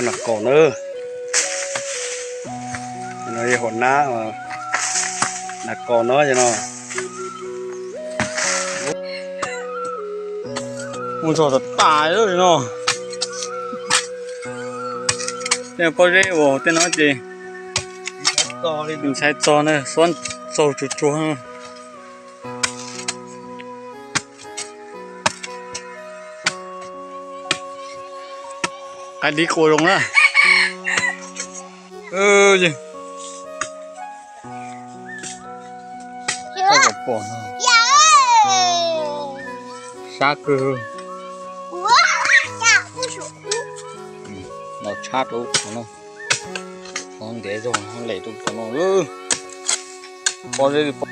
Nas kaus na. No yog hua nab, nas kaus no yog no. Muaj zog tas tas li no. Tej pob zeb uas tej no ces ntshai txog na, xuab txaug tsuag tsuag. Qaib dib qua zoo na. Pom no, sab kawg. Los tshab rau qhov no, qhov ntev zog lem rau qhov no. Pob zeb li pob,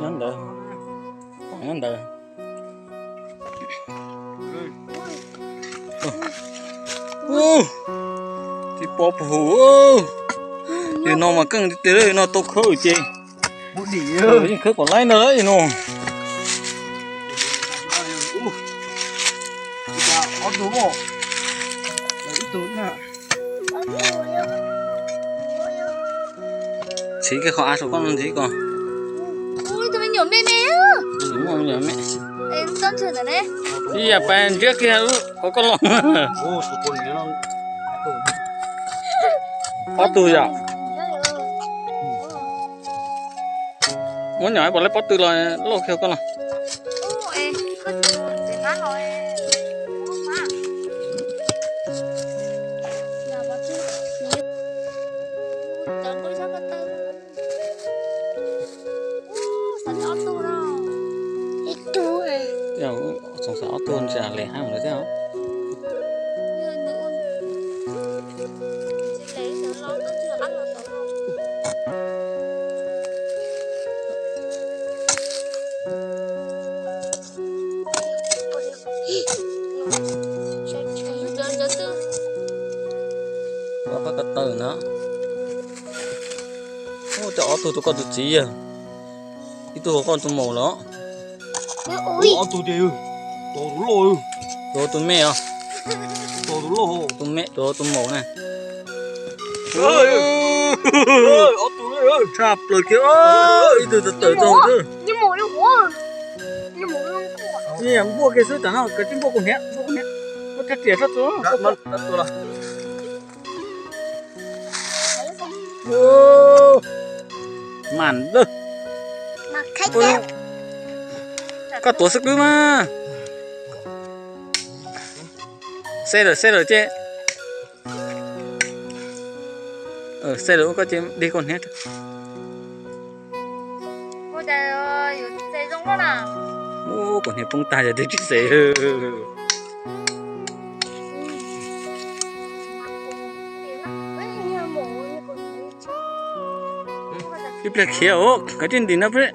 nyob ntawd, nyob ntawd. Tib pob puag hauv. Yog no mas keej tiag tiag, no tau khawb ces yeej khawb kom laib ntag no. Txiv kiag qhov av saum koj no ntxiv ko. Ib yam pas ntsiab kiag qhov koj los. Ob tug yom. Muab nyom pom lawv pob tw los lauj kiag koj los. Txhoov xav ob tug ntshe le hab mus thiab. Ob peb ko taw na. Ub, cov ob tug rau koj tus txiv yawg, ib tug rau koj tus maum los. Ob tug tiag, tus loj, tus tus me os, tus loj, tus me, tus tus maum na. Ob tug tshaj plaws kiag, ib tug tawm tawm rau hauv xwb. Nyiam npuaj kiag xwb, tam no kav tsij npuaj kuv hniav, npuaj kuv hniav, npuaj rab riam sab tus. Mam lawm. Koj tuav xwb kwb mas. Xeb lawm, xeb lawm ces, xeb lawm ua koj ces dig koj hniav. Ub, kuv hniav poob tag yog twb tsis xeb. Ib pliag khiav os, kav tsij ntim no peb.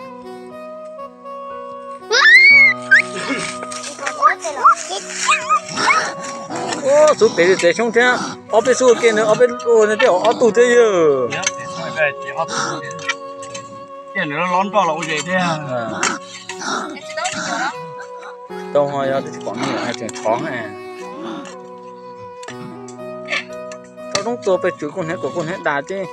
Ub, xub pem tsev xyoob thiab, ob peb xub ua ke nws ob peb ua nws tej ob tug thiab yog. Tau ho yog tsis pom me nyuam hais tseem thov. Tau roob tua pes tswv kuj hniav kom kuj hniav das ces.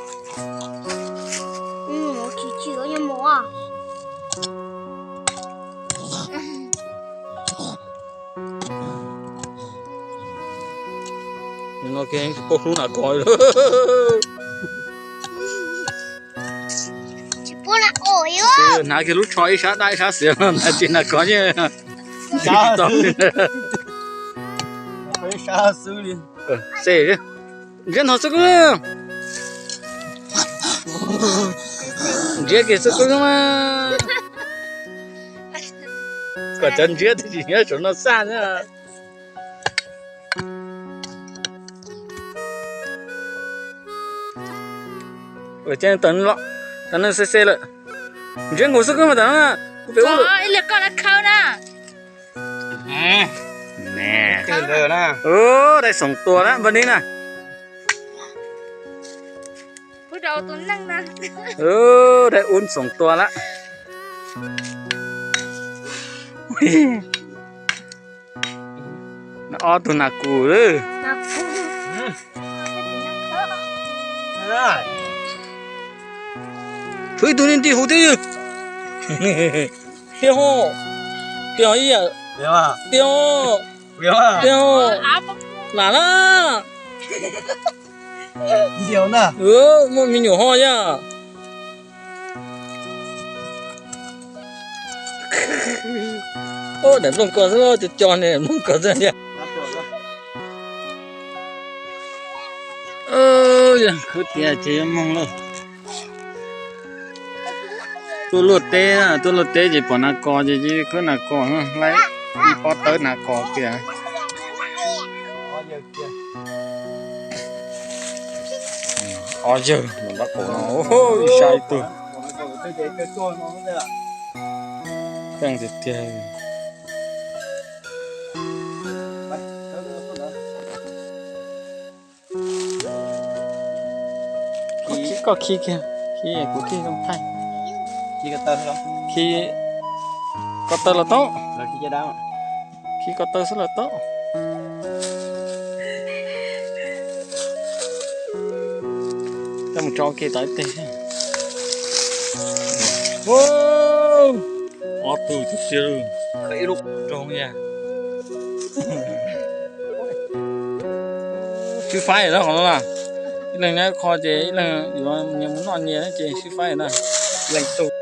No tsis paub hlub nas kov. Hnav kiag lub tsho ib sab daj ib sab xiav no na, tsis nas kov yeej tau. Xeb, ntsiab ntho xwb kub. Ntsiab kiag xwb kub mas. Kom cov ntsiab twb tsis nyob saum no xaj na. Ua cas tau, tau neeg xeb xeb lawm. Ntsiab nkaus xwb kub mas tam no. Ib li koj lawv khawb na. Dai xoom tua lawm npawg Nis na. Dai ub xoom tua lawm. Ob tug nas kus lawm. Tshuav ib tug ni nti hauv thiab. Tiag ho, tiag ho ib yam, tiag ho, tiag ho. Lam na. Muaj me nyuam ho yaj. Daim nplooj ko xwb, co co ne nplooj ko xwb tiag. Khwb tias ces yuav moog lawm. Tuaj luaj teb, tuaj luaj teb ces pom nas kos ces cia li khwb nas kos, laib ib pob tawb nas kos tias. Ob yawg nram npab qaum no, ib sab ib tug. Keej tiag tiag. Koj khi kiag, khi kuv thiaj zoo thaij. Khi ko taw los tau. Khi ko taw xwb los tau. Coj mus tso ua ke tom ib teg. Ob tug tiag tiag, zoo yag. Sib faib na qhov no na. Ib leeg nyob qho ces ib leeg yuav nyias mus noj nyias ces sib faib na. Leej tug.